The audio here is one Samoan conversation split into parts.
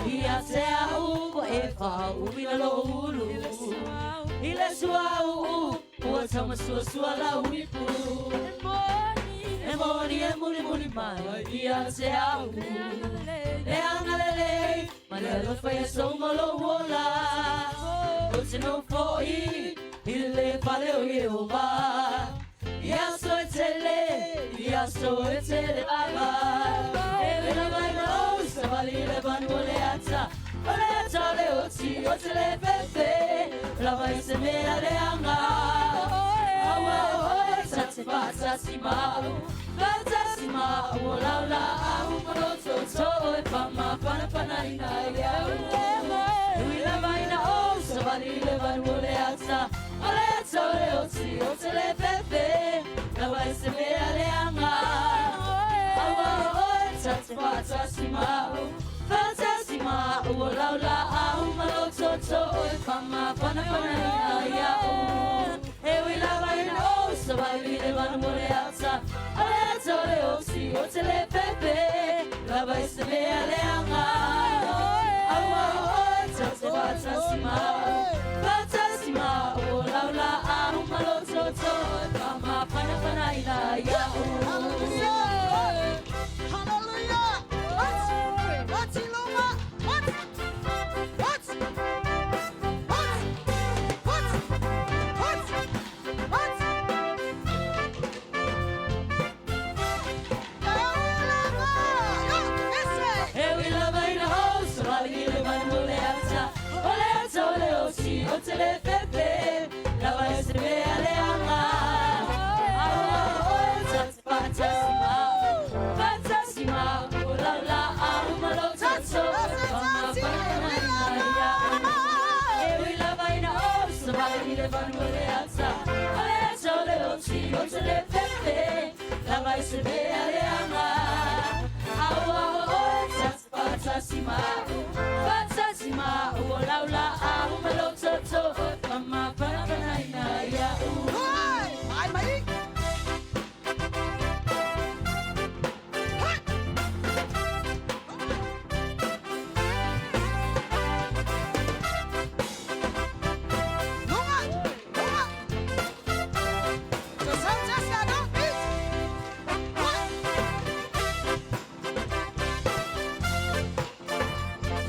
Ia te au ua e whaauina lo ulu. I le suauu ua taumasuasua lau ipu. E moni e mulimuli mai ia te au. Le agalelei ma le alofa ia souma lou ola. Ou te nofo i le fale o Ieova. I aso e tele, i aso e tele lava. E vela mai na ou savali i le vanu o le ata. O le ata o le oti, o te le fefe. Lava i se mea leaga. Aua o oe ta te faatasi ma au. Faatasi ma au o lau laau ma lou tootoo e faamafanafanaina ai au. E ui lava ina ou savali i le vanu o le ata. O le ata o le oti, o te le fefe. Lava i se mea leaga. Aua o oe ta te faatasi ma au. Faatasi ma au o lau laau ma lou tootoo e faamafanafanaina ai au. E ui lava ina ou savali i le vanu o le ata. O le ata o le oti, o te le fefe. Lava i se mea leaga. Aua o oe ta te faatasi ma au. Faatasi ma au o lau laau ma lou tootoo e faamafanafanaina ai au. Hallelujah. What? Loma? What? What? What? What? What? What? This way. E ui lava ina ou savali i le vanu o le ata. O le ata o le oti, o te le fefe. Lava i se mea leaga. Aua o oe ta te faatasi ma au. Faatasi ma au o lau laau ma lou tootoo e faamafanafanaina ai au. E ui lava ina ou savali i le vanu o le ata. O le ata o le oti, o te le fefe. Lava i se mea leaga. Aua o oe ta te faatasi ma au. Faatasi ma au o lau laau ma lou tootoo e faamafanafanaina ai au. Hey! Mai mai. Hey! Lunga! Lunga! 左手加下个，一，one，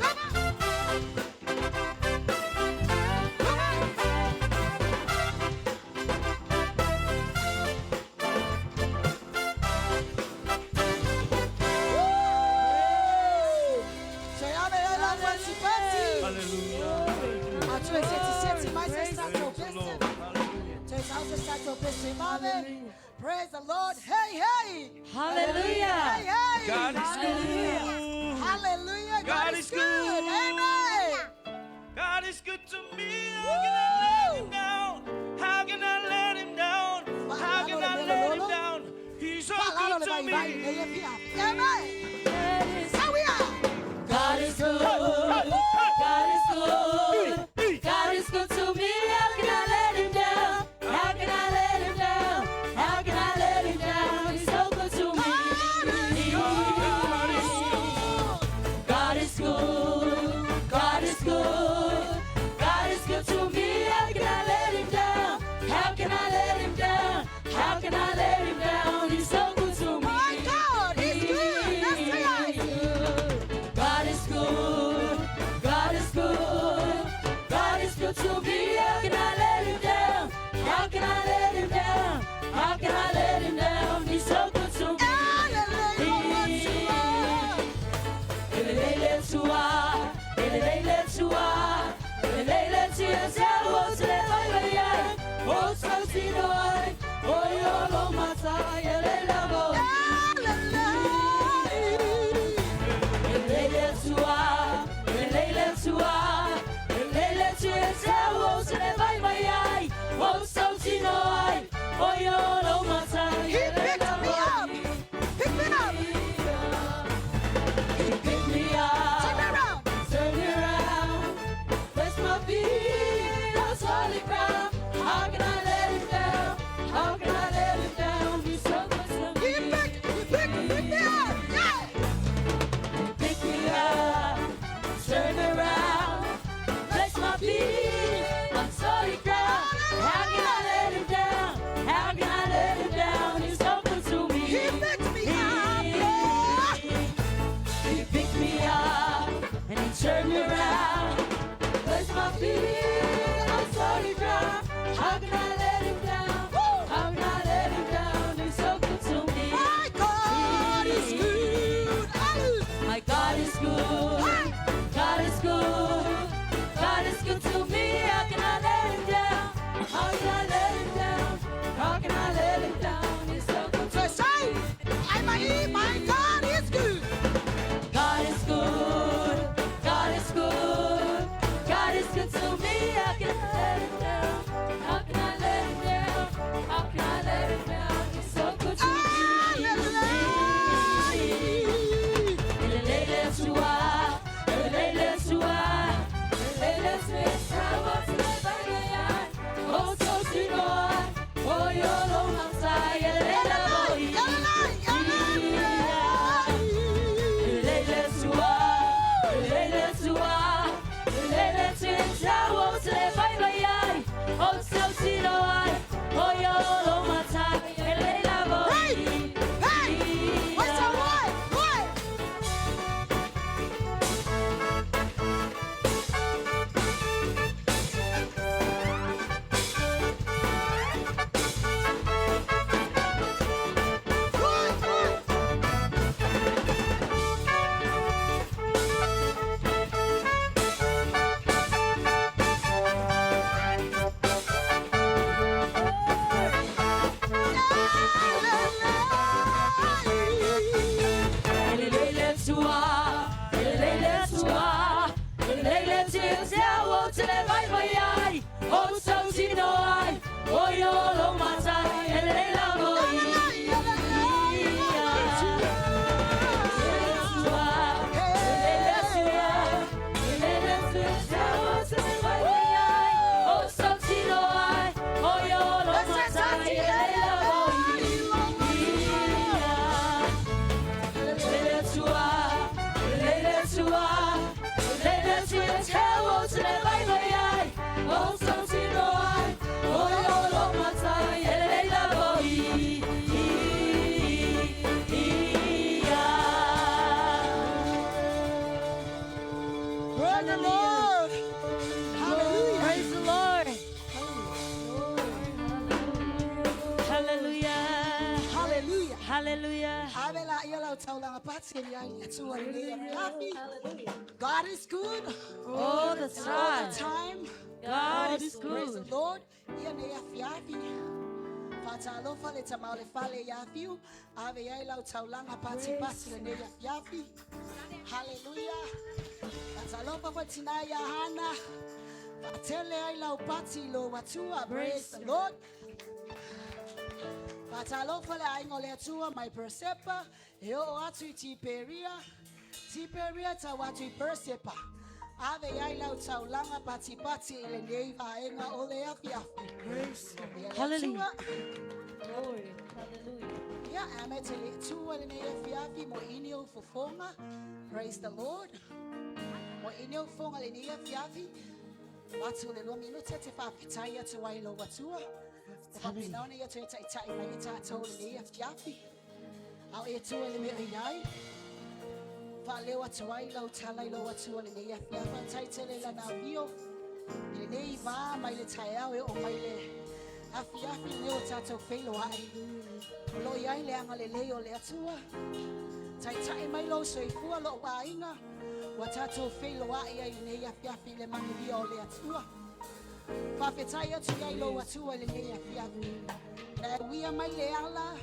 三，lunga。小鸭妹来让关起关起。 Hallelujah. 啊，最谢谢谢买谢三九 Praise the 别 Lord. Hallelujah. 最早是三九别谁妈咪？Praise the Lord! Hey hey! Hallelujah. Hey hey! God is good. Hallelujah! God God is is good. good. Amen. God is good to me. How can I let him down? How can I let him down? How can I let him down? He's so good to me. Amen. Here we are. God is good. God is good. God is good to me. How can I let him down? How can I let him down? How can I let him down? He's so good to me. God is good. God is good. God is good to me. How can I let him down? How can I let him down? How can I let him down? He's so good to me. My God is good. That's right. God is good. God is good. God is good to me. How can I let him down? How can I let him down? How can I let him down? He's so good to me. Hallelujah. Elele tua, elele tua, elele tia zero o te vai vai ai, o sautino ai, o yo lo mata, elele bo. Hallelujah. Elele tua, elele tua, elele tia zero o te vai vai ai, o sautino ai, o yo lo mata, He picked me up. Pick me up. He picked me up. Turn around. Turn me around, place my feet on solid ground. How can I let him down? Praise the Lord. Hallelujah. Praise the Lord. Hallelujah. Hallelujah. Hallelujah. Ave la ia lau taulaga pati e ai le Atua i lenei afiafi. God is good All the all time. the time. God is Praise the good. Lord. Ia nei afiafi. Faatalofa le tama o le fale ia Fiu. Ave ai lau taulaga patipati lenei afiafi. Hallelujah. Faatalofa foi tina ia Hana. Faatele ai lau pati i lo Atua. Praise the Lord. Faatalofa le aiga o le Atua mai Persepa. E oo atu i Tiperia. Tiperia tau atu i Persepa. Ave ai lau taulaga patipati i lenei vaega o le afiafi. Ia le Hallelujah. Atua. Glory. Hallelujah. Ia, ame te le Atua lenei afiafi mo ini o fofoga. Praise the Lord. Mo ini o fofoga lenei afiafi. Atu le 2 minute te faafetai atu ai lo Atua. O faapena ona ia toe taitai mai i tatou lenei afiafi. Ao e Atua le mea i ai. Faaleo atu ai lau tala i lo Atua lenei afiafi. Taitele lana afio. I lenei vā mai le taeao e oo mai le afiafi lenei o tatou feiloai. O lo i ai le agalelei o le Atua. Taitai mai lou soifua lou aiga. Ua tatou feiloai ai lenei afiafi le manuia o le Atua. Faafetai atu i ai lou Atua i lenei afiafi. Na e uia mai le ala.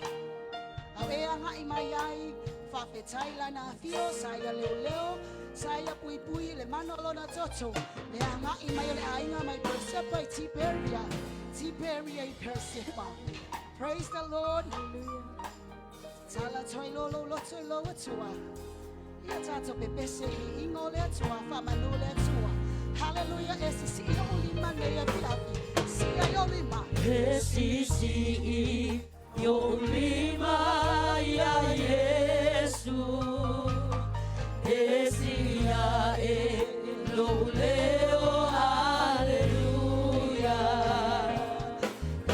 Au e agai mai ai. Faafetai lana afio sa ia leoleo. Sa ia puipui le mana o lona toto. Le agai mai o le aiga mai Persepa i Tiberia. Tiberia i Persepa. Praise the Lord. Tala toi lo lo loto i lo Atua. Ia tatou pepese i viiga o le Atua, faamanu le Atua. Hallelujah, e sisii ou lima nei afiafi. Si'i ai ou lima. E sisii ou lima ia Iesu. E sii ae lou leo haleluya. E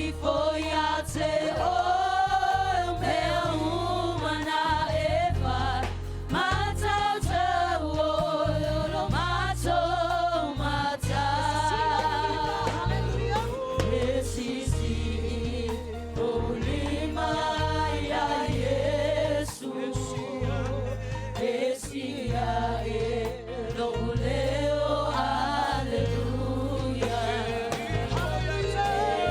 ifo ia te oe mea uma na e fai. Matautau oe o lo matou matai. Hallelujah. E sisii ou lima ia Iesu. E sii ae lou leo haleluya. Hallelujah. E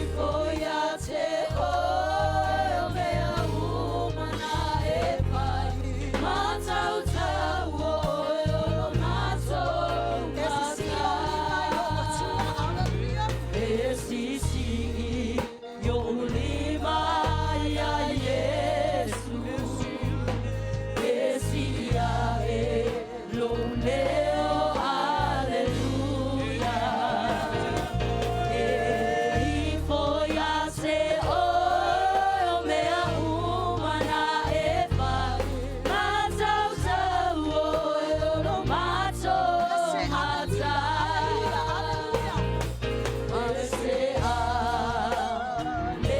ifo ia te oe o mea uma na e fai. Matautau oe o lo matou E sisii ou lima i lou Atua. matai. Hallelujah. E sisii ou lima ia Iesu. E sii ae lou leo haleluya. E ifo ia te oe o mea uma na e fai. Matautau oe o lo matou Say hallelujah. matai. Hallelujah. Say hallelujah.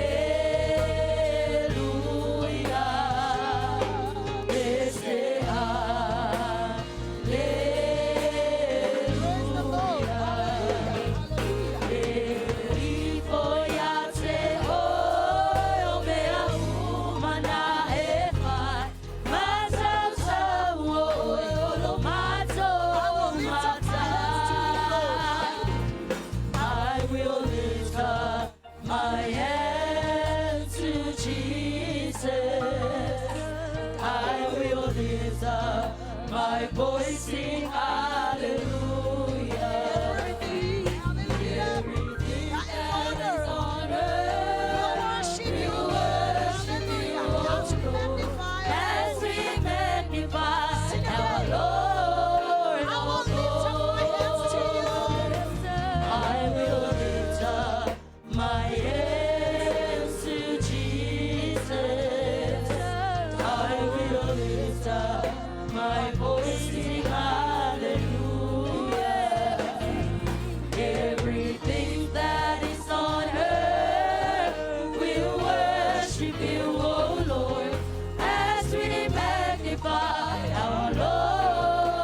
Say Praise the Lord. hallelujah. Hallelujah. Hallelujah. Ifo ia te oe o mea uma na e fai. Matautau oe o lo matou Lift up my hands to you, Lord. matai. I will lift up my hands to Jesus. I will lift up my voice, sing hallelujah. Everything, hallelujah. Everything That is that is on on earth. We'll earth worship you. will worship you, Hallelujah. How to O Lord. magnify As we magnify Sing our again. Lord, I our will lift up my hands to you. Lord. I will lift up my hands to Jesus. I will lift up my voice, sing hallelujah. Everything that is on earth will worship you, O Lord, as we magnify our Lord.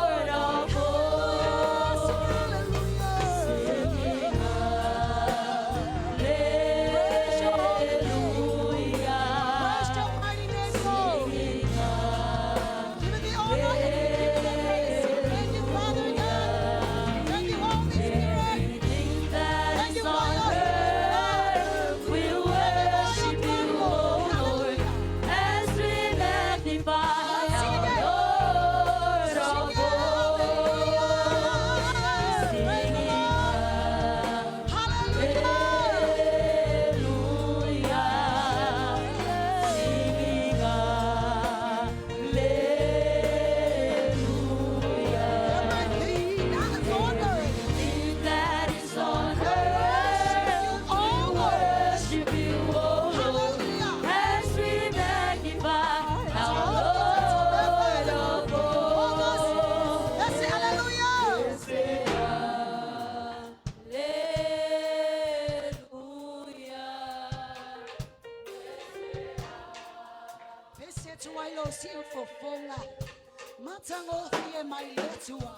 matagofie mai le Atua.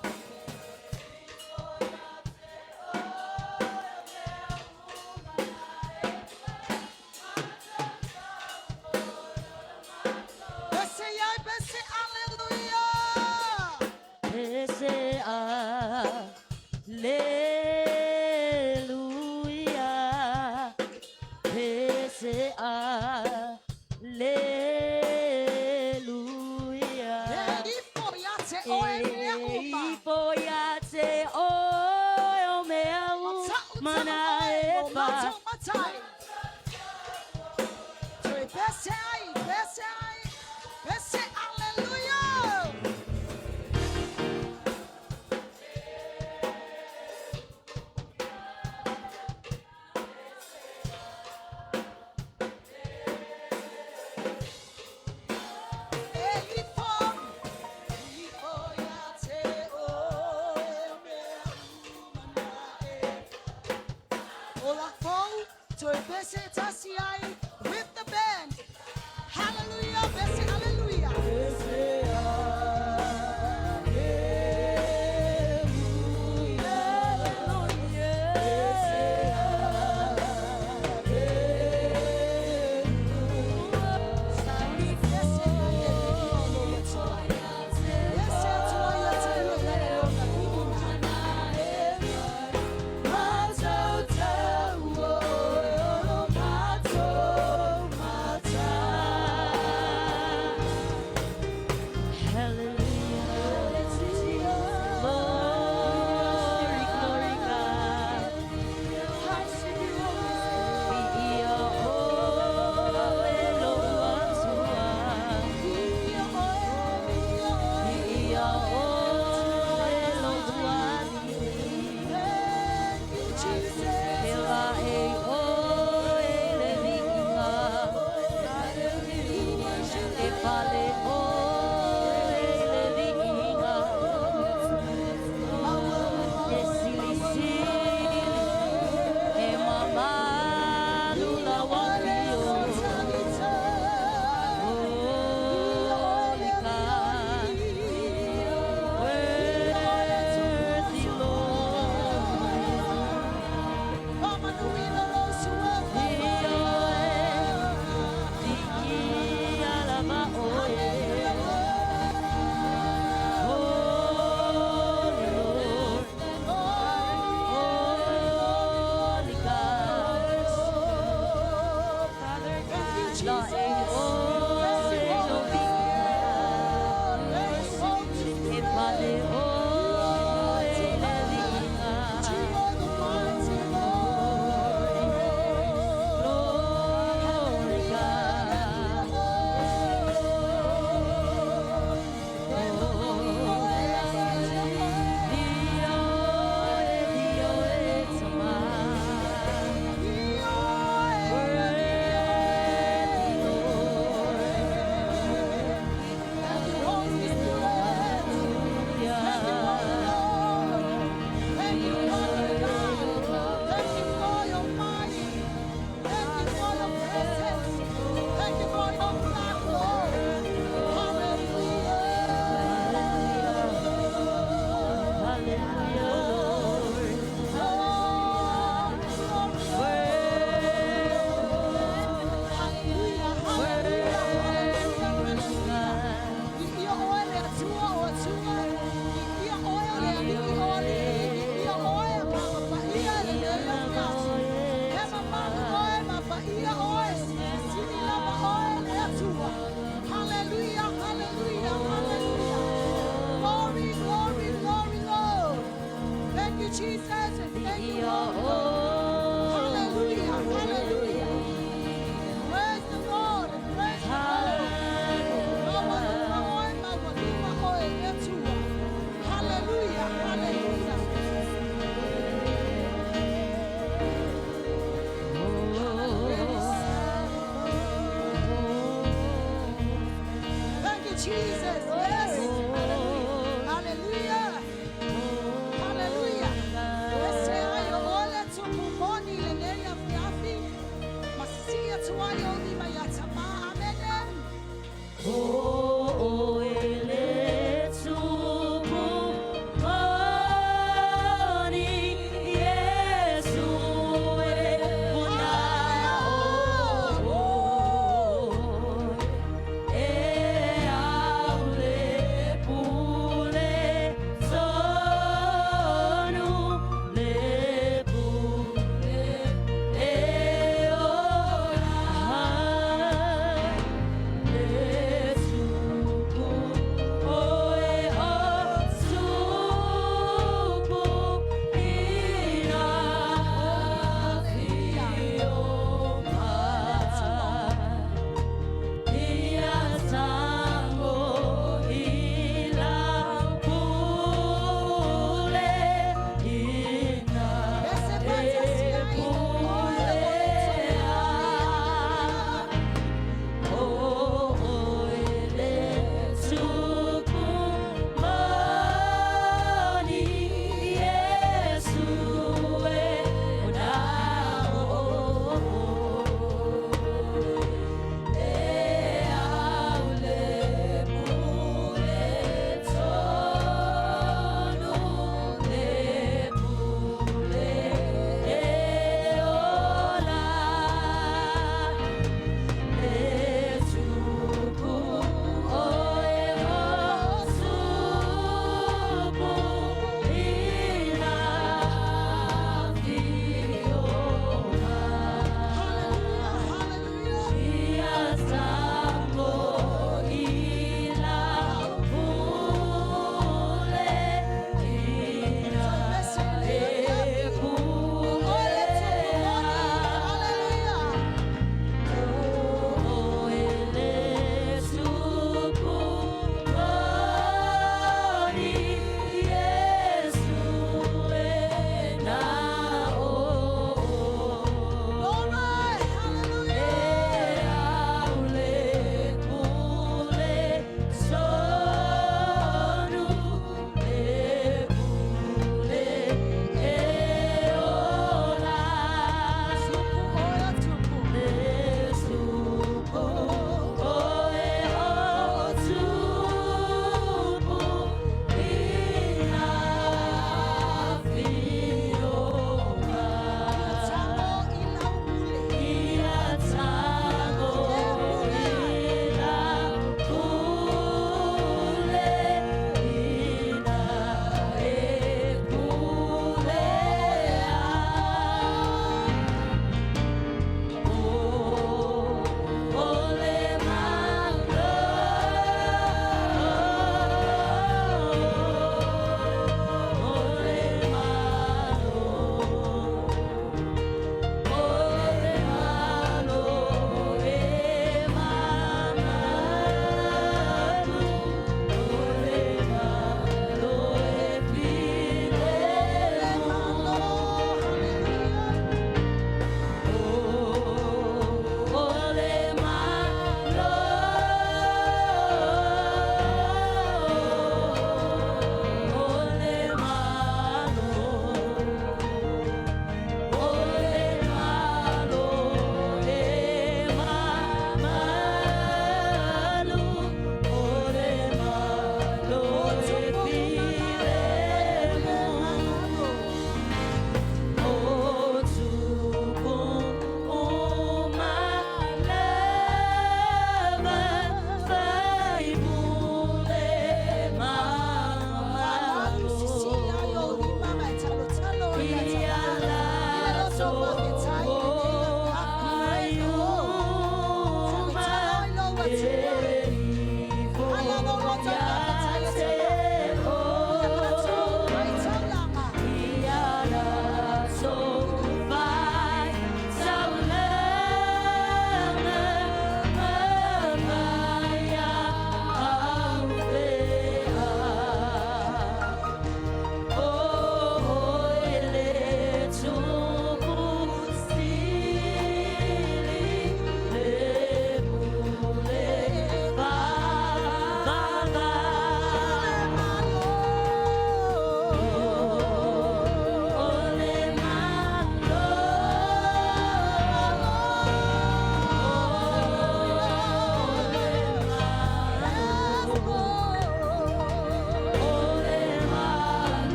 Pese ai, pese aleluia. Pese aleluia. Pese aleluia. E ifo ia te oe mea uma. E ifo ia te oe o mea Mata'u mana ta'u e oe, o fa. matau matai. Toe pese ai, pese ai, pese aleluia. E ifo, ifo ia te oe o mea uma na e. Ola fou, toe pese tasi ai, with the band. Hallelujah, pese hallelujah. Pese Pese atua ia te ua lele ona viina.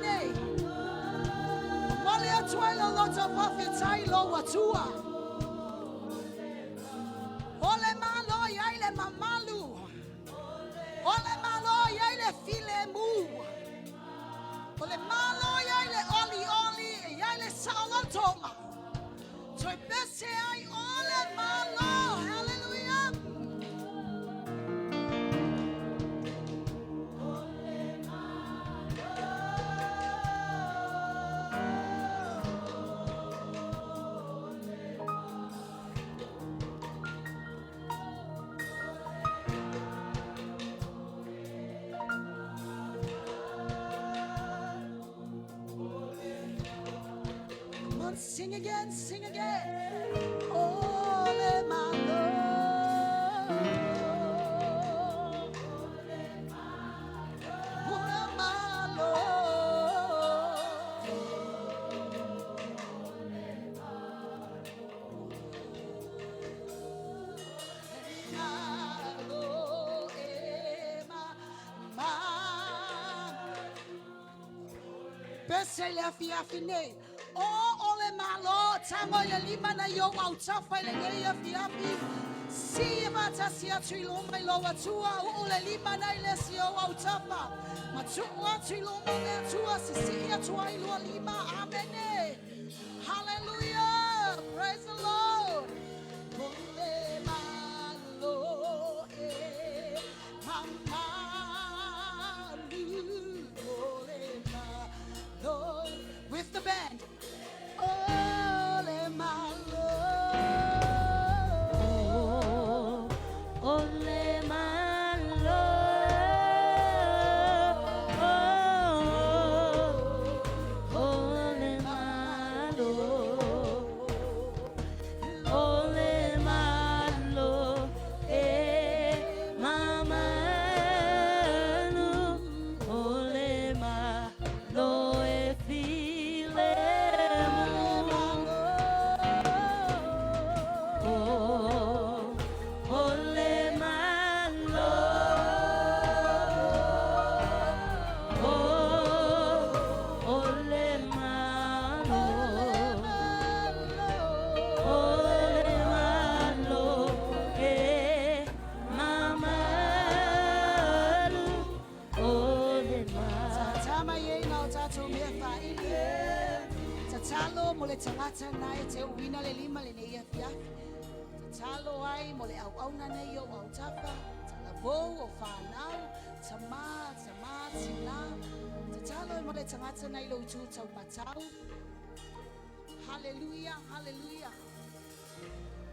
nei. Momoli atu ai lou loto faafetai i lou Atua. O le Malo e i ai le mamalu. O le Malo e i ai le filemu. O le Malo e i ai le olioli, e i ai le saolotoga. Toe pese ai o le Malo. Hallelujah. Come on, sing again, sing again. O le Malo. O le Malo. Malo e ma ma. Pese le afiafi nei. O o le Malo, tago i le lima na i ou autafa i lenei afiafi. Si e faatasi atu i luma i lou Atua, uu le lima na i le isi o ou autafa. Ma tuu atu i luma o le Atua, sisii atu ai lua lima. Amene. Hallelujah. Praise the Lord. O le Malo e mamalu. O le Malo. With the band. O le Malo. O le Malo. O le Malo. O le Malo e mamalu. O le Malo e filemu. O, o le Malo. O, o le Malo. O le Malo e mamalu. O le Malo. Tatama ye na o tatou mea faili. Tatalo mo le tagata na e te uina le lima lenei afiafi. Tatalo ai mo le auauna nei o autafa. Talavou o whanau. Tama, tama, tina. Tatalo ai mo le tagata nei lo itu tau matau. Hallelujah, hallelujah.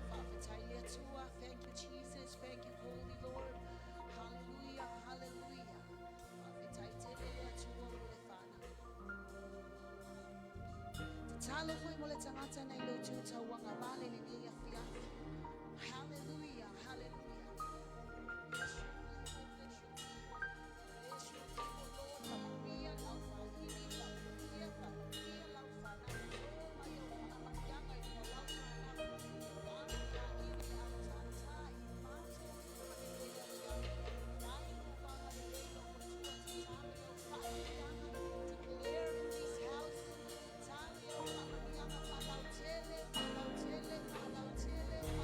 Faafetai le Atua. Thank you, Jesus. Thank you, Holy Lord. Hallelujah, hallelujah. Faafetai tele le Atua mo le whanau. Tatalo foi mo le tagata nei lo tu tauanga vale lenei afiafi. Hallelujah, hallelujah. Bless your people, bless your people. Bless your people, Lord. Faamanuia lau faili, faamanuia, faamanuia lau whanau. O mai o whaamakianga i mo lau whanau. Lau faili au tata i mato lenei afiafi. Dai luvanga lenei o atua tatalo i au faamanuiaga. Declare in this house. Tatalo i au faamanuiaga faalautele, faalautele, faalautele.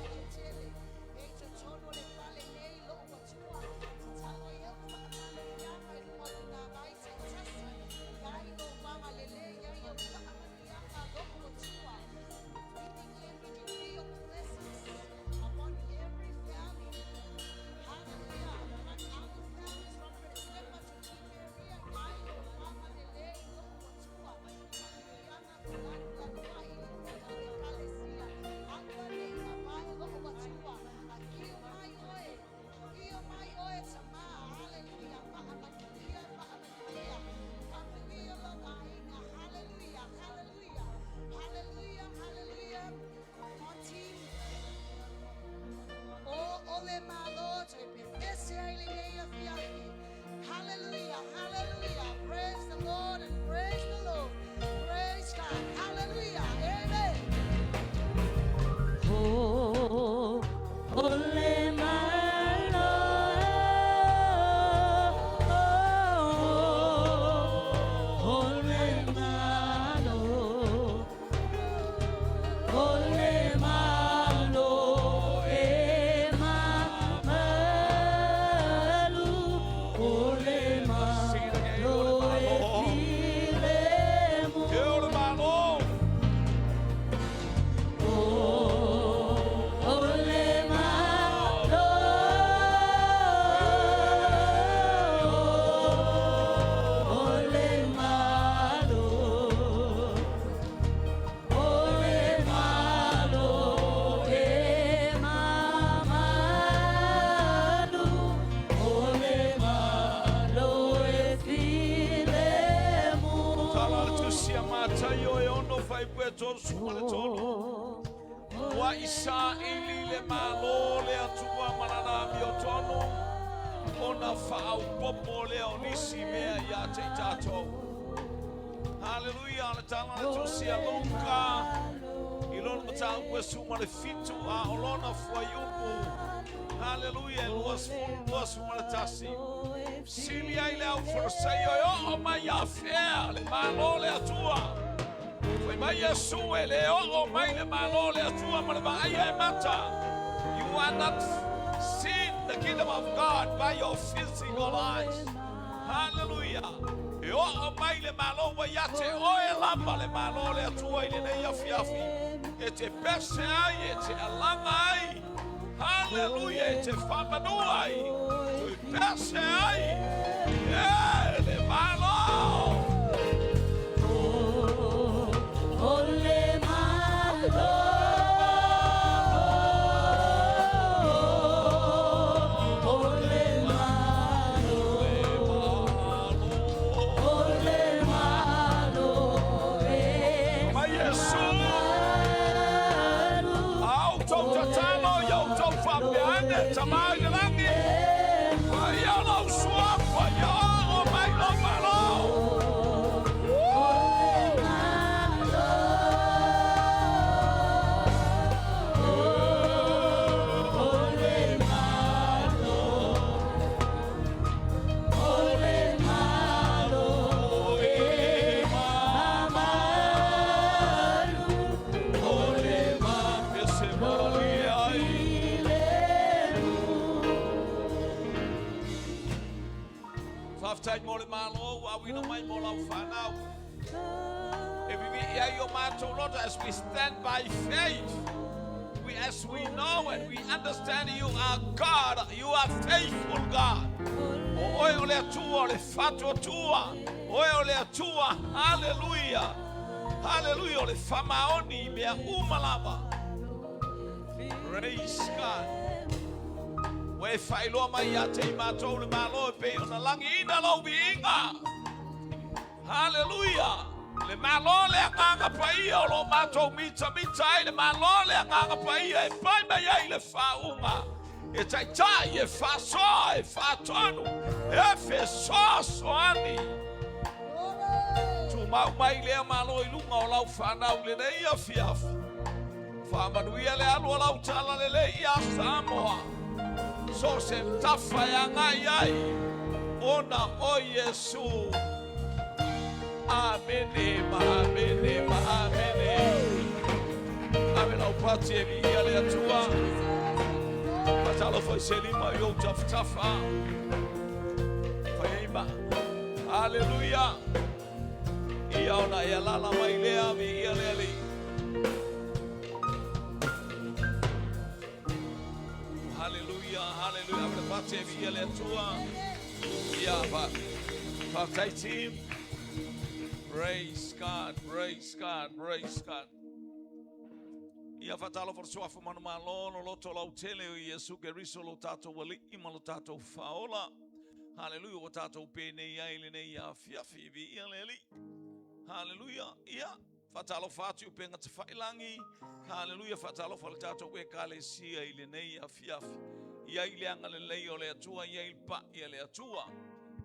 le malo, o le malo e mamalu, o le malo e filemu. E o le Malo. O le malo, o le malo, o le malo e mamalu, o le malo e filemu. Tala le tusi a Mataio e 6 fuaiupu e 33. Ua i saili le Malo le Atua ma lana amiotonu, ona faaopoopo lea o nisi mea ia te i tatou. Haleluia, le tala le tusi a Luka i lona mataupu e 17 a o lona fuaiupu. Haleluia, e 21. Sili ai le au Fariseio e oo mai ia fea le Malo le Atua. Fai mai Iesu e le oo mai le Malo le Atua ma le vaaia e mata. You are not seen the kingdom of God by your physical eyes. Hallelujah. E oo mai le Malo ua ia te oe lava le Malo le Atua i lenei afiafi. E te pese ai, e te alaga ai. Hallelujah, e te faamanua ai. Tui pese ai. E le Malo. O le malo, o le malo, o le malo e Mai Iesu. mamalu. Au tou tatalo ia outou faapea ane, Tamā i le lagi. Paia lou suafa ia oo mai lou Malo. O le malo, o le malo, o le malo e mamalu, o le Pese malie ai. filemu. Faafetai mo le Malo ua auina mai mo lau fanau. E vivii ai o matou loto as we stand by faith. We, as we know and we understand you are God, you are faithful God. O oe o le Atua o le faatuatua. Oe o le Atua, hallelujah. Hallelujah, o le faamaoni i mea uma lava. Praise God. Ua e faailoa mai ia te i matou le Malo e pei ona lagiina lou viiga. Hallelujah. Le Malo le agaga paia o lo matou mitamita ai le Malo le agaga paia e pai mai ai le faauga. E taitai, e faasoa, e faatonu, e fesoasoani. Tumau mai lea Malo i luga o lau fanau lenei afiafi. Faamanuia le alu o lau tala lelei ia Samoa. So se tafa e agai ai, ona o Iesu. Amene, ma amene, ma amene. Ave lau pati e viia le Atua. Fatalofa i se lima i ou tafatafa. Fai Hallelujah. Ia ona e alala mai lea, viia le Alii. Hallelujah, hallelujah. Ave le pati e viia le Atua. Ia, faafetai team. Praise God, praise God, praise God. Ia faatalofa le suafa manumalo lo loto lautele o Iesu Keriso lo tatou Alii ma lo tatou Faaola. Hallelujah, ua tatou penei ai lenei afiafi viia le Alii. Hallelujah. Ia, faatalofa atu i upega tafailagi. Hallelujah, faatalofa le tatou ekalesia i lenei afiafi. Ia i le agalelei o le Atua, ia i le pa'i a le Atua.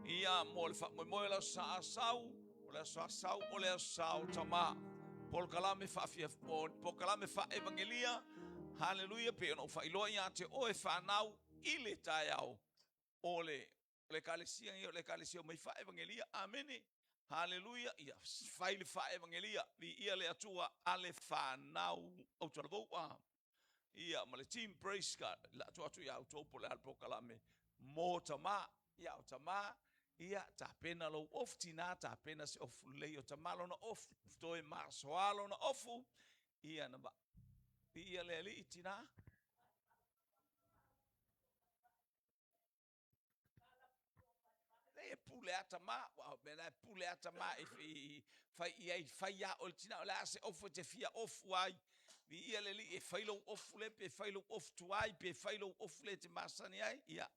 Ia, mo le faamoemoe o le aso Sa Asau, o le aso Asau, o le aso Sa o Tamā. Polokalame faafia, polokalame faaevagelia. Hallelujah, pe ona ou faailoa ia te oe fanau i le taeao. O le ekalesia ia o le ekalesia o mai faaevagelia. Amene. Haleluia, ia fai le faaevagelia, viia le Atua a le fanau autalavou a. Ia ma le team, praise God, la atu atu ia outou po le a le polokalame mo tama. Ia o tama, ia tapena lou ofu, tina tapena se ofu lelei o tama lona ofu, toe masoa lona ofu, ia na va. Viia le Alii, tina. Leai e pule a tama, ua o mea la e pule a tama e fai i ai, fai a oe le tina, o le a se ofu e te fia ofu ai. Viia le Alii, e fai lou ofu lea, pe fai lou ofu tuai, pe fai lou ofu lea e te masani ai. Ia,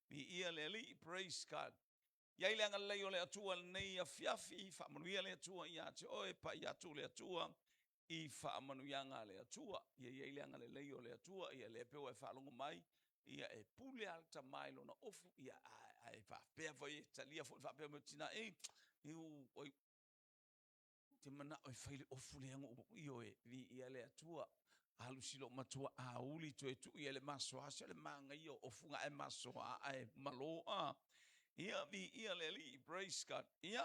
viia le Alii, praise God. Iai le agalelei o le Atua i lenei afiafi, faamanuia le Atua ia te oe, pai atu le Atua i faamanuiaga a le Atua. Ia i ai le agalelei o le Atua, ia lea pe ua e faalogo mai, ia e pule lava le tama i lona ofu, ia ae faapea foi e talia foi faapea mai tina e, iu oi te manao e fai le ofu lea na ou ioe, viia le Atua. Alu si loomatua auli toe tuu i ai le masoa, se o le manaia o ofu na ae masoa ae malo a. Ia, viia le Alii, praise God. Ia,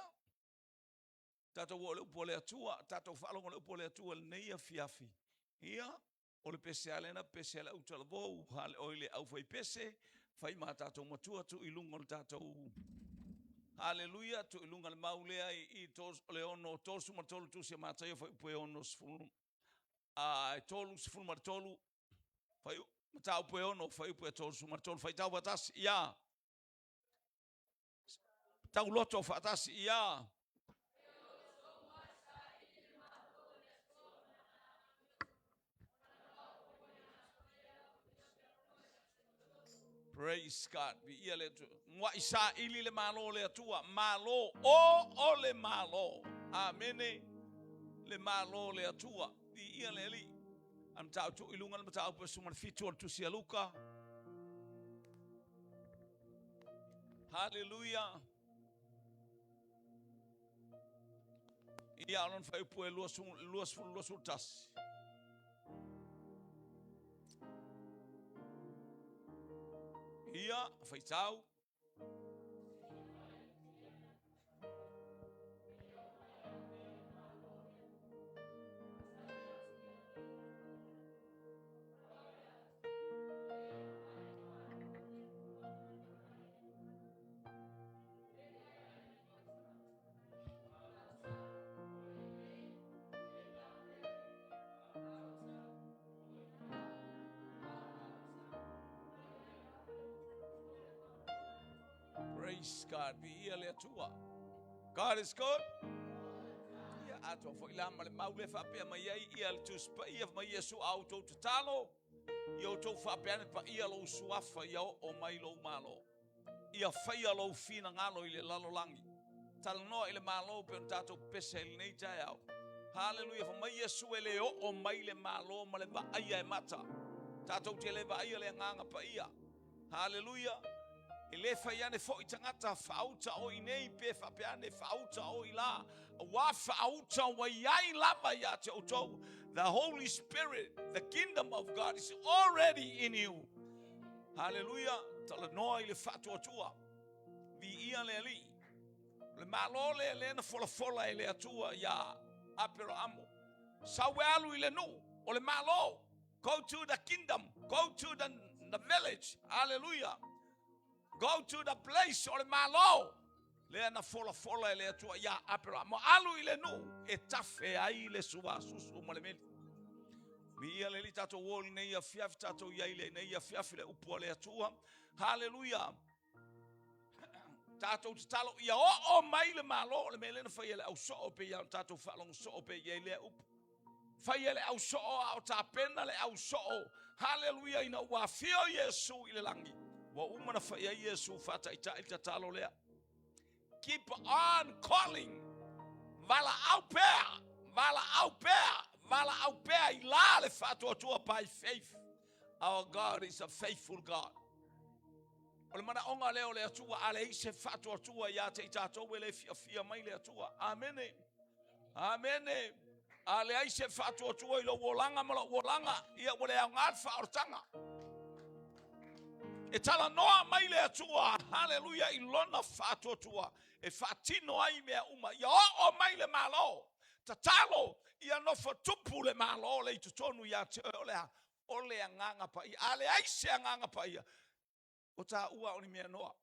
tatou oo i le upu a le Atua, tatou faalogo i le upu a le Atua i lenei afiafi. Ia, o le pese lava lena, pese a le autalavou, hale oi le aufaipese, fai ma tatou matua tuu i luga o le tatou Haleluia, tuu i luga le mau lea i le 6 33 Tusi a Mataio fuaiupu e 60 a e 33 fuaiupu mataupu e 6 fuaiupu e 33 faitau faatasi ia tauloto faatasi ia. Praise God. Viia le Atua. Muai saili le Malo o le Atua. Malo, o o le Malo. Amene. Le Malo o le Atua. Viia le Alii. A mataupu tuu i luga le mataupu e 17 o le Tusi a Luka. Haleluia. Ia, o lona fuaiupu e 20, 21. Ia, faitau. Praise God, viia le Atua. God is good. Ia atoa foi la ma le mau le faapea mai ai ia le Tusi Paia mai Iesu a outou tatalo, ia outou faapea ane paia lou suafa ia oo mai lou malo. Ia faia lou finagalo i le lalolagi. Talanoa i le Malo pei ona tatou pepese ai i lenei taeao. Haleluia, fai mai Iesu e le oo mai le Malo ma le vaaia e mata. Tatou te le vaaia le Agaga Paia. Haleluia. E le fai ane foi tagata faauta o i nei pe faapea ane faauta o i la. Aua faauta ua i ai lava ia te outou. The Holy Spirit, the kingdom of God is already in you. Haleluia, talanoa i le faatuatua. Viia le Alii. O le Malo lea lea na folafola e le Atua iā Aperahamo. Sau e alu i le nuu o le Malo. Go to the kingdom. Go to the village. Haleluia. Go to the place o le Malo. Lea na folafola e le Atua iā Aperahamo. Alu i le nuu e tafe ai le suasusu ma le meli. Viia le Alii, tatou o i lenei afiafi, tatou i ai i lenei afiafi le upu a le Atua. Haleluia. Tatou tatalo ia oo mai le Malo, o le mea lea na fai e le au soo pei ona tatou faalogo soo pei i ai lea upu. Fai e le au soo a o tapena le au soo. Haleluia, ina ua afio Iesu i le lagi. Ua uma na fai ai Iesu faataitai le tatalo lea. Keep on calling. Valaau pea, valaau pea, valaau pea i la le faatuatua by faith. Our God is a faithful God. O le manaoga lea o le Atua, a leai se faatuatua ia te i tatou e le fiafia mai le Atua. Amene. Amene. A leai se faatuatua i lou olaga ma lou olaga, ia ua le aoga le faaolataga. E talanoa mai le Atua, haleluia, i lona faatuatua. e faatino ai mea uma. Ia oo mai le Malo. Tatalo ia nofo tupu le Malo lea i totonu ia te oe. O le a? O le Agaga Paia. A leai se Agaga Paia, o taua o ni mea noa.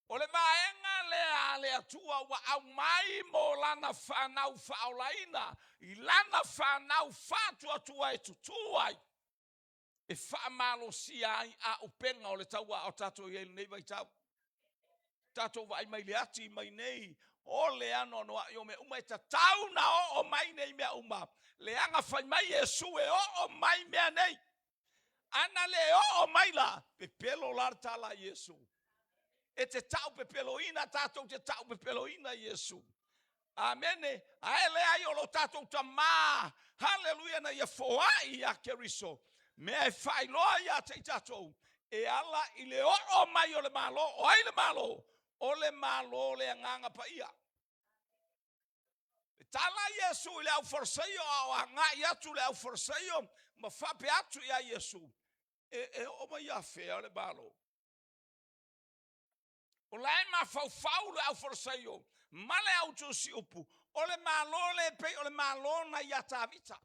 O le vaega lea a le Atua ua aumai mo lana fanau faaolaina i lana fanau faatuatua e tutū ai, e faamalosia ai auupega o le taua a o tatou i ai i lenei vaitau. Tatou vaai mai le ati mai nei o le anoanoai o mea uma e tatau na oo mai nei mea uma, leaga fai mai Iesu e oo mai mea nei. Ana le oo mai la, pepelo la le tala a Iesu. E te tau pepeloina, tatou te tau pepeloina Iesu. Amene. Ae leai o lo tatou Tamā, haleluia, na ia foai ia Keriso, mea e faailoa ia te i tatou, e ala i le oo mai o le Malo. O ai le Malo? O le Malo o le Agaga Paia. E tala Iesu i le aufalesaio a o agai atu le aufalesaio ma faapea atu ia Iesu, e oo mai ia fea le Malo? O la e mafaufau le aufalesaio ma le autusiupu, o le Malo lea e pei o le Malo na ia Tavita.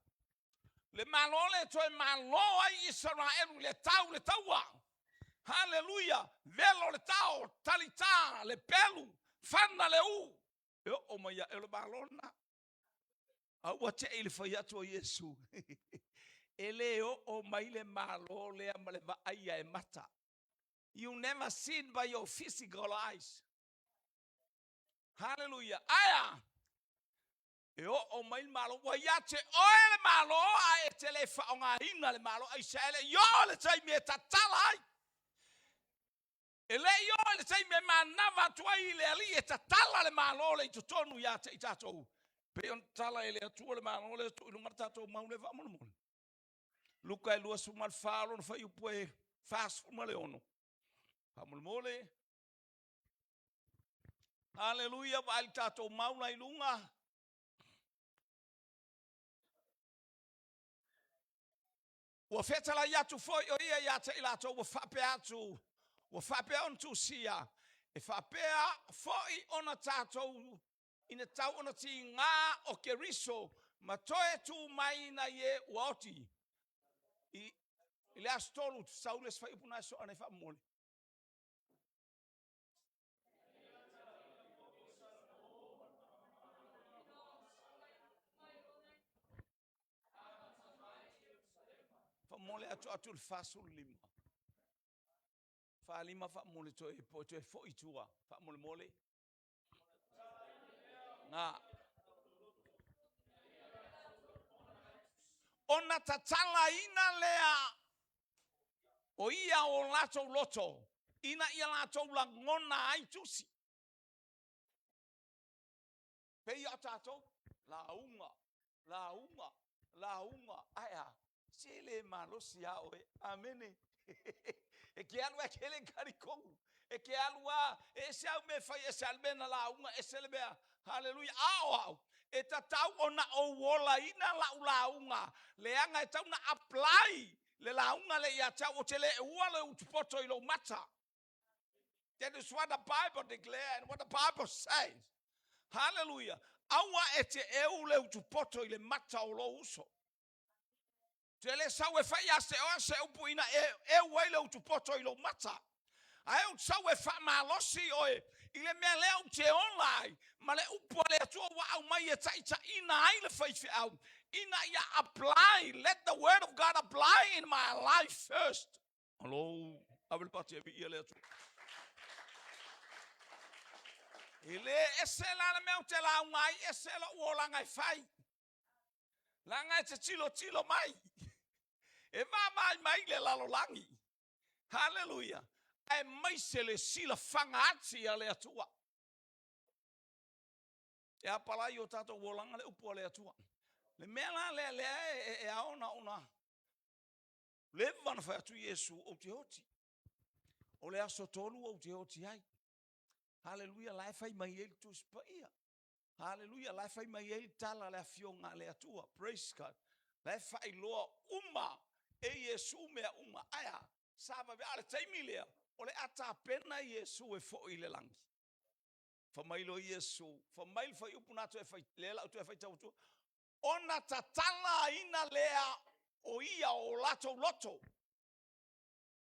Le Malo lea e toe malo ai Isaraelu i le tau le taua. Haleluia! Velo le tao, talita le pelu, fana le u. E oo mai ia, o le Malo lena. A ua te i le fai atu o Iesu, e le oo mai le Malo lea ma le vaaia e mata. You never seen by your physical eyes. Hallelujah. Ae a? E oo mai le Malo. Ua ia te oe le Malo ae e te le faaaogaina le Malo. Aisea e le i oo le taimi e tatala ai. E le i oo i le taimi e manava atu ai le Alii e tatala le Malo lea i totonu ia te i tatou. Pei ona tatala e le Atua le Malo lea tuu i luga le tatou mau lea faamolemole. Luka e 24 lona fuaiupu e 46. Faamolemole. Haleluia, vaai le tatou mau la i luga. Ua fetalai atu foi o ia ia te i latou ua faapea atu, ua faapea ona tusia, e faapea foi ona tatou ina tau ona tiga o Keriso ma toe tu mai nai e ua oti. I le aso 3, sau le isi fuaiupu lena e soa nei faamolemole. Faamomoli atu atu le 45. 45 faamomoli toe toe foi i tua faamolemole. Na. Ona tatalaina lea o ia o latou loto ina ia latou lagona ai tusi. Pei a tatou, lauga, lauga, lauga, ae a? Se le malosi a oe. Amene. E ke alu e ke le talitonu. E ke alu a, e ese au mea e fai, ese le mea na lauga, ese le mea. Haleluia. A o au, e tatau ona ou olaina lau lauga, leaga e tau na apply le lauga lea ia te au, ou te le ua le utupoto i lou mata. That is what the Bible declare and what the Bible says. Hallelujah. Aua e te eu le utupoto i le mata o lou uso. Te le sau e fai a se oe se upu ina e eu ai le utupoto i lou mata. Ae ou sau e faamalosi oe i le mea lea ou te ola ai ma le upu a le Atua ua aumai e taitaiina ai le faifeau ina ia apply, let the word of God apply in my life first. Alo, ave le pati e viia le Atua. E le ese la le mea ou te lauga ai, ese lou olaga e fai. Leaga e te tilotilo mai, e vaavaai mai le lalolagi. Haleluia! Aemaise le silafaga ati a le Atua. E apalai o tatou olaga le upu a le Atua. Le mea la lea lea e ao ona ona leva ona fai atu Iesu ou te oti. O le aso 3 ou te oti ai. Haleluia, la e fai mai ai le Tusi Paia. Haleluia, la e fai mai ai le tala a le afioga a le Atua. Praise God. La e faailoa uma e Iesu mea uma. Ae a? Sa vave, a o le taimi lea, O le a tapena Iesu e fo'i i le lagi. Fai mai loa Iesu, fai mai le fuaiupu na toe fai, lea o le a ou toe faitau atua, ona tatalaina lea o ia o latou loto.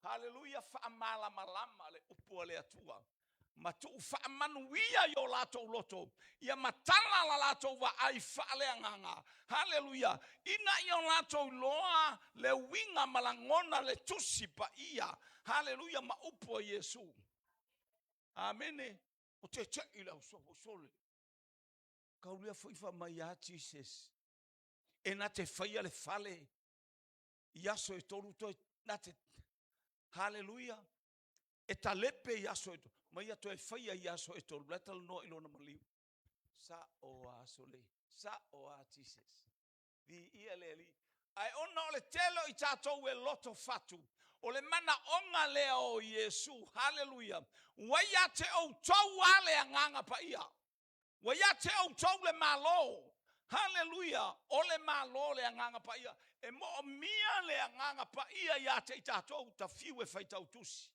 Haleluia, faamalamalama le upu a le Atua ma tuu faamanuia i o latou loto, ia matala la latou vaai faaleagaga. Haleluia, ina ia o latou iloa le uiga ma lagona le Tusi Paia. Haleluia, ma upu a Iesu. Amene. Ua tete'i le au sole. Tau lea foi fai mai a Jesus e na te faia le fale i aso e tolu toe na te haleluia e talepe i aso e ma ia toe faia i aso e tolu. La e talanoa i lona maliu. Sa'o a sole, sa'o a Jesus. Viia le Alii. Ae ona o le tele o i tatou e loto fatu, o le manaoga lea o Iesu, haleluia, ua ia te outou lava le Agaga Paia. Ua ia te outou le Malo, haleluia, o le Malo le Agaga Paia. E moomia le Agaga Paia ia te i tatou, ta fiu e faitau tusi.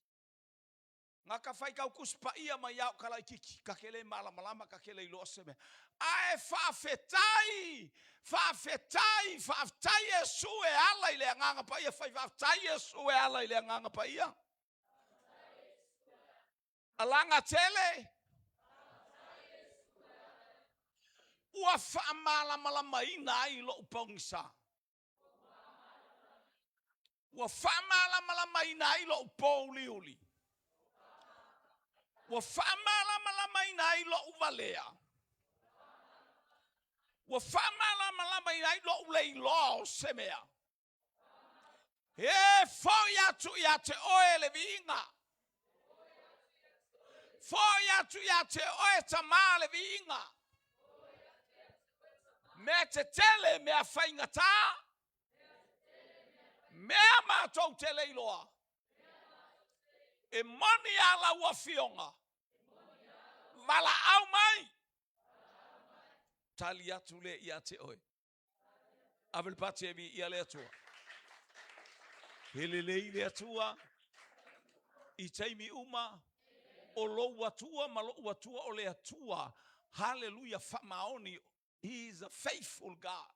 Gata faitau Tusi Paia mai lava o ta laitiiti, ta te le malamalama, ta te le iloa se mea. Ae faafetai, faafetai, faafetai Iesu e ala i le Agaga Paia. Fai faafetai Iesu e ala i le Agaga Paia. Alaga tele. Ua faamalamalamaina ai lou pogisa. Ua faamalamalamaina ai lou pouliuli. Ua faamalamalamaina ai lou valea. Ua faamalamalamaina ai lou le iloa o se mea. E foi atu ia te oe le viiga. Foi atu ia te oe Tama le viiga. Mea tetele, mea faigata, mea matou te le iloa. E moni a lau afioga, valaau mai, tali atu lea ia te oe. Ave le pati e viia le Atua. He lelei le Atua i taimi uma o lou Atua ma lo'u Atua o le Atua. Haleluia, faamaoni. He is a faithful God.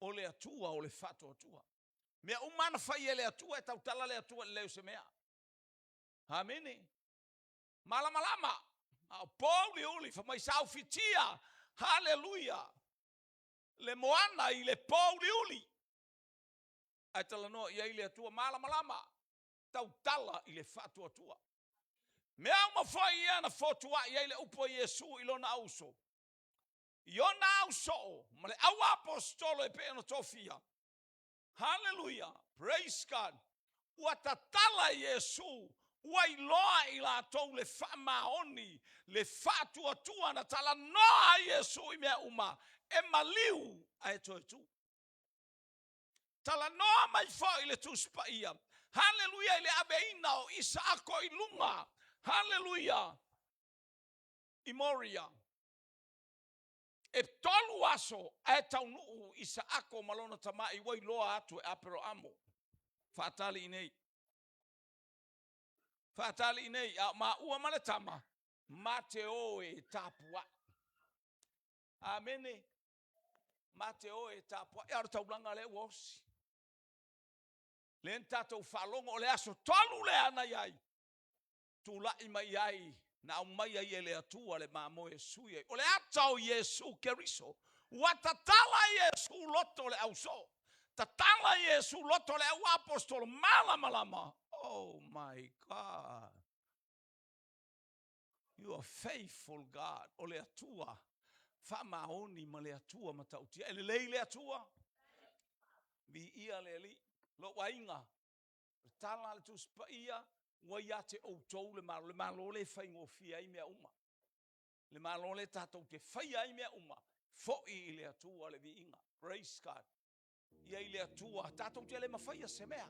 O le Atua o le faatuatua. Mea uma na fai e le Atua, e tautala le Atua i le leai o se mea. Amene. Malamalama. A o pouliuli, fai mai sa ufitia. Haleluia. Le moana i le pouliuli. Ae talanoa i ai le Atua malamalama, tautala i le faatuatua. Mea uma foi ia na fotuai ai le upu a Iesu i lona auuso, i ona ausoo ma le auaposetolo e pei ona tofia. Haleluia! Praise God! Ua tatala Iesu, ua iloa e i latou le faamaoni, le faatuatua na talanoa ai Iesu i mea uma, e maliu ae toe tu. Talanoa mai foi le Tusi Paia, haleluia, i le aveina o Isaako i luga, haleluia, i Moria. E tolu aso ae taunuu Isaako ma lona tamai ua iloa atu e Aperoamo. Faatali i nei. Faatali i nei, a o maua ma le tama, ma te o e tapuai. Amene. Ma te o e tapuai. A o le taulaga lea ua osi. Lea na tatou faalogo o le aso tolu lea na i ai. Tulai mai ai, na aumai ai e le Atua le mamoe e sui ai. O le ata o Iesu Keriso. Ua tatala Iesu loto o le ausoo. Tatala Iesu loto o le auaposetolo malamalama. Oh my God. You are faithful God. O le Atua faamaoni ma le Atua matautia. E lelei le Atua. Viia le Alii. Lou aiga, o le tala a le Tusi Paia, ua ia te outou le Malo. Le Malo lea e faigofie ai mea uma. Le Malo lea tatou te faia ai mea uma. Foi i le Atua le viiga. Praise God. Ia i le Atua, tatou te le mafaia se mea.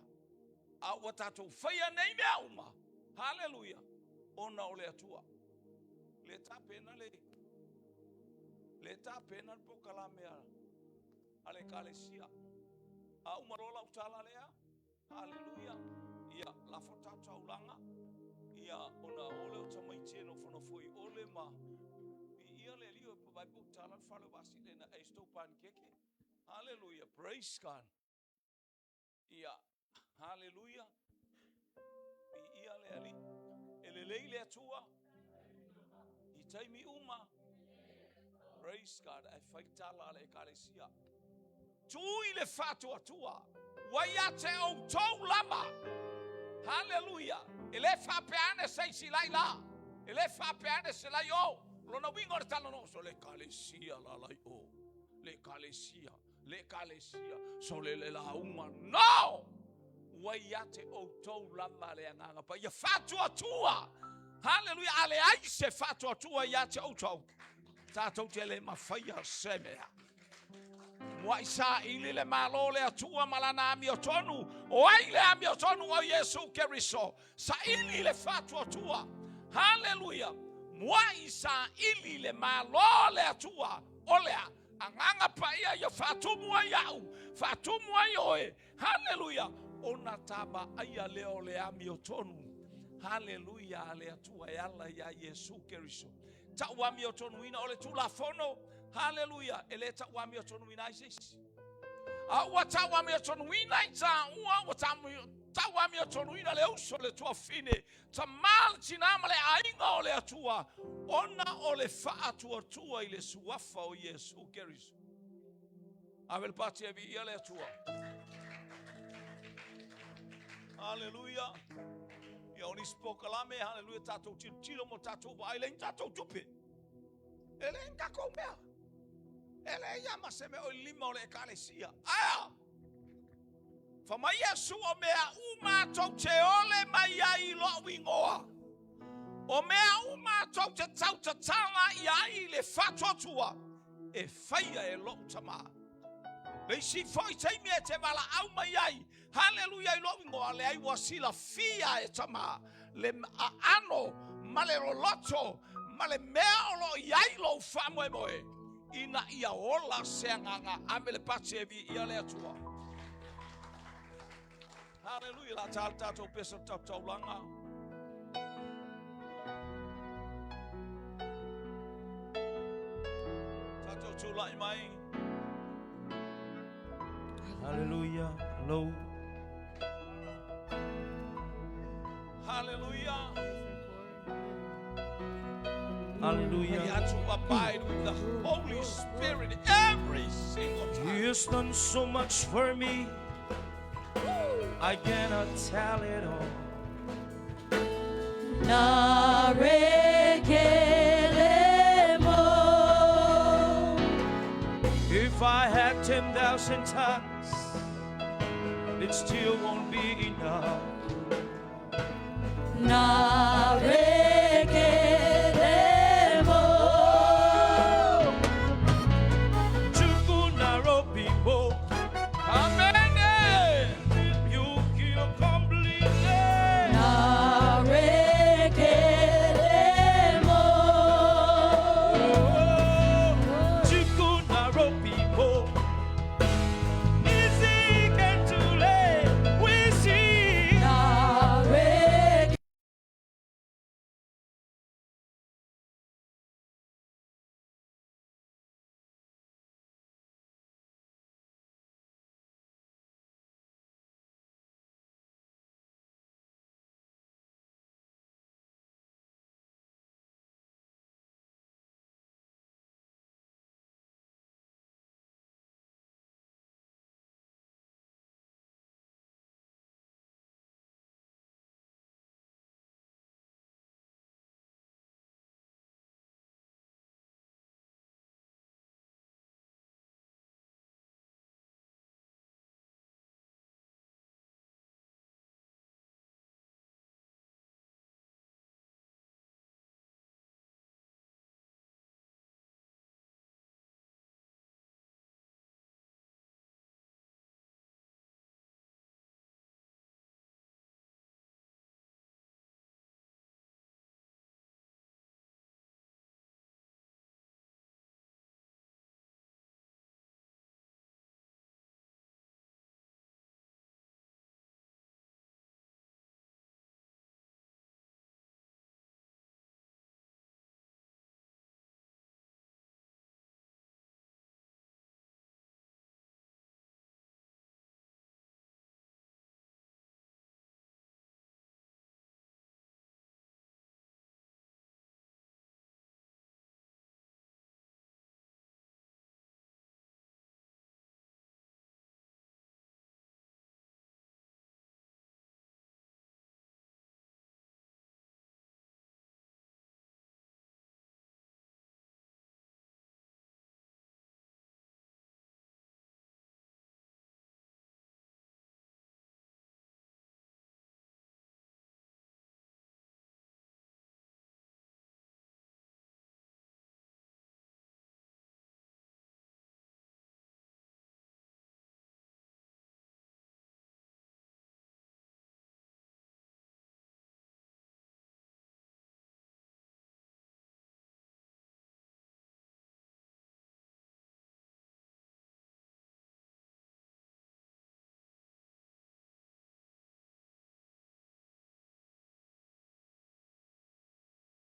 A ua tatou faia nei mea uma. Haleluia. Ona o le Atua. Le tapena le le tapena le polokalame a le Ekalesia. A uma loa lau tala lea, haleluia, ia lafo le tatou taulaga. Ia, ona o lea o tamaiti e nofonofo i ole ma viia le Alii, e vaai po o tatala le fale o Vasile na e se tou panikeke. Hallelujah, praise God. Ia, hallelujah. Viia le Alii. E lelei le Atua i taimi uma. Praise God. Ae fai tala a le Ekalesia. Tuu i le faatuatua, ua ia te outou lava. Haleluia! E le faapea ane se isi la i la, e le faapea ane se la i o. Lona uiga o le talanoa, so le ekalesia la la i o, le ekalesia, le ekalesia, so le le lauga. No! Ua ia te outou lava le agaga paia faatuatua. Haleluia! A leai se faatuatua ia te outou, tatou te le mafaia se mea. Muai saili le Malo o le Atua ma lana amiotonu. O ai le amiotonu? O Iesu Keriso. Saili le faatuatua. Haleluia! Muai saili le Malo o le Atua. O le a? Agaga Paia ia faatumu ai au, faatumu ai oe. Haleluia! Ona ta vaaia lea o le amiotonu. Haleluia a le Atua e ala iā Iesu Keriso. Tau amiotonuina o le Tulafono, haleluia, e le tau amiotonuina ai se isi. A ua tau amiotonuina i tāua, ua tau amiotonuina le uso, le tuafine, tamā le tinā ma le aiga o le Atua, ona o le faatuatua i le suafa o Iesu Keriso. Ave le pati e viia le Atua. Haleluia. Ia o nisi polokalame, haleluia, tatou tilotilo mo tatou vaai, leai ni tatou tupe. E leai ni tatou mea. E leai lava ma se mea o i lima o le ekalesia. Ae a? Fa mai Iesu o mea uma tou te ole mai ai i lou igoa. O mea uma tou te tautatala i ai i le faatuatua, e faia e lou Tama. Le isi foi taimi e te valaau mai ai, haleluia i lou igoa, leai ua silafia e Tama le aano ma le loloto ma le mea o lo o i ai lou faamoemoe ina ia ola se agaga. Ave le pati e viia le Atua. Haleluia, la tā le tātou pesa tautaulanga. Tātou tūlai mai. Hallelujah. Hello. Hallelujah. Hallelujah. We are to abide with the Holy Spirit every single time. He has done so much for me. I cannot tell it all. Na rekele mo. If I had 10,000 tongues, it still won't be enough. Na rekele mo. Chukunaro people, Amen. you heal completely. Na rekele mo. Chukunaro people, Nisi Kentule, we see. Na rekele.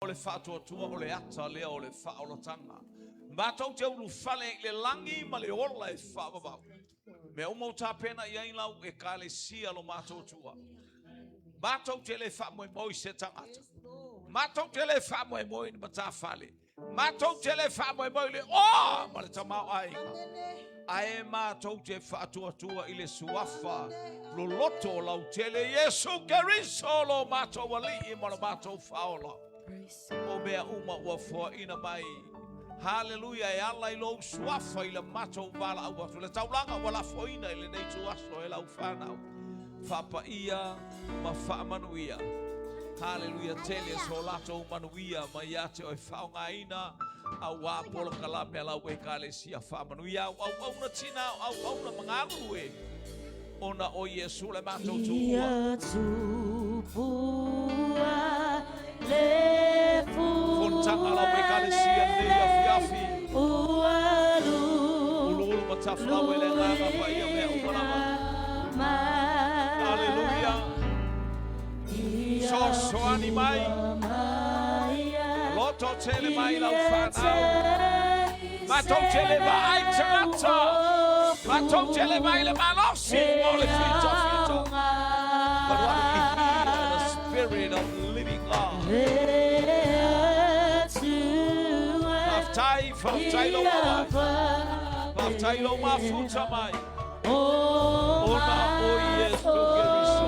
o le faatuatua o le ata lea o le faaolataga. Matou te ulufale ai i le lagi ma le ola e faavavau. Mea uma ua tapena i ai lau Ekalesia lo matou Atua. Matou te le faamoemoe i se tagata. Matou te le faamoemoe i ni matafale. Matou te le faamoemoe i le oa ma le tamaoaiga. Ae matou te faatuatua i le suafa loloto o lautele Iesu Keriso lo matou Alii ma lo matou Faaola. O mea uma ua foaina mai. Haleluia e ala i lou suafa i le matou valaau atu. Le taulaga ua lafoina i lenei ituaso e lau fanau. Faapaia ma faamanuia. Haleluia tele so latou manuia mai ia te oe faaaogaina auā polokalame a lau Ekalesia. Faamanuia au auauna tina o auauna ma galulue ona o Iesu le matou Tuua. Fonotaga a lau Ekalesia lenei afiafi. Uluulu ma tafalau e le agaga paia mea uma lava. Haleluia. Sosoani mai. Loto tele mai lau fanau. Matou te le vaai tagata. Matou te le vaai le malosi mo le fito fito. But what we hear the Spirit of the living God. Faafetai, faafetai lou mawai. Faafetai lou mafuta mai. Ona o Iesu Keriso.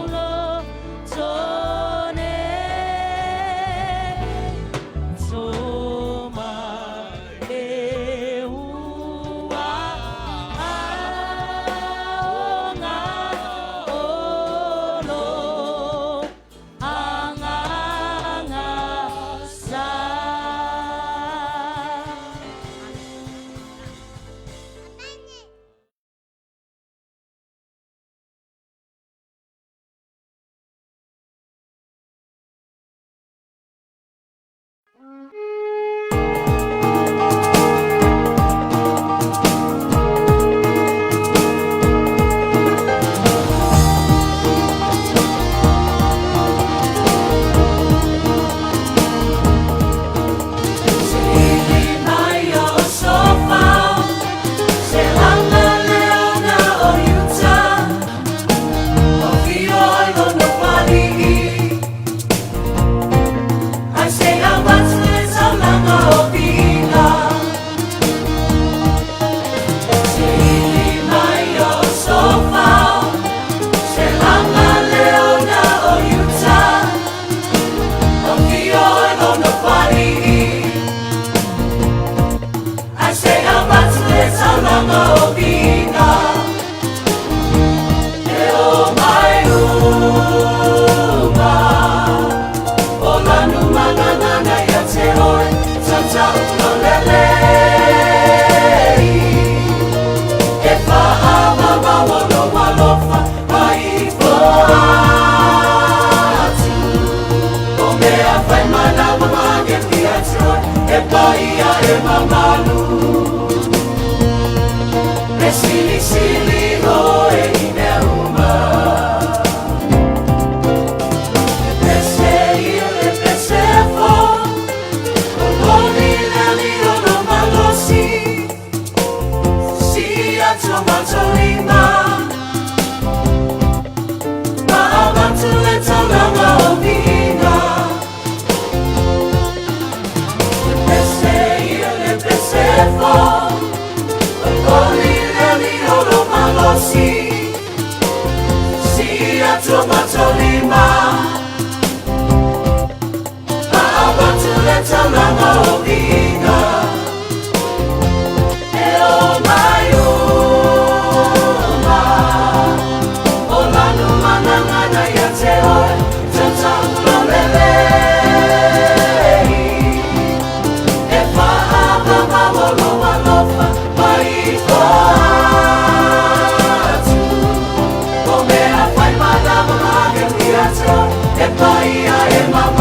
E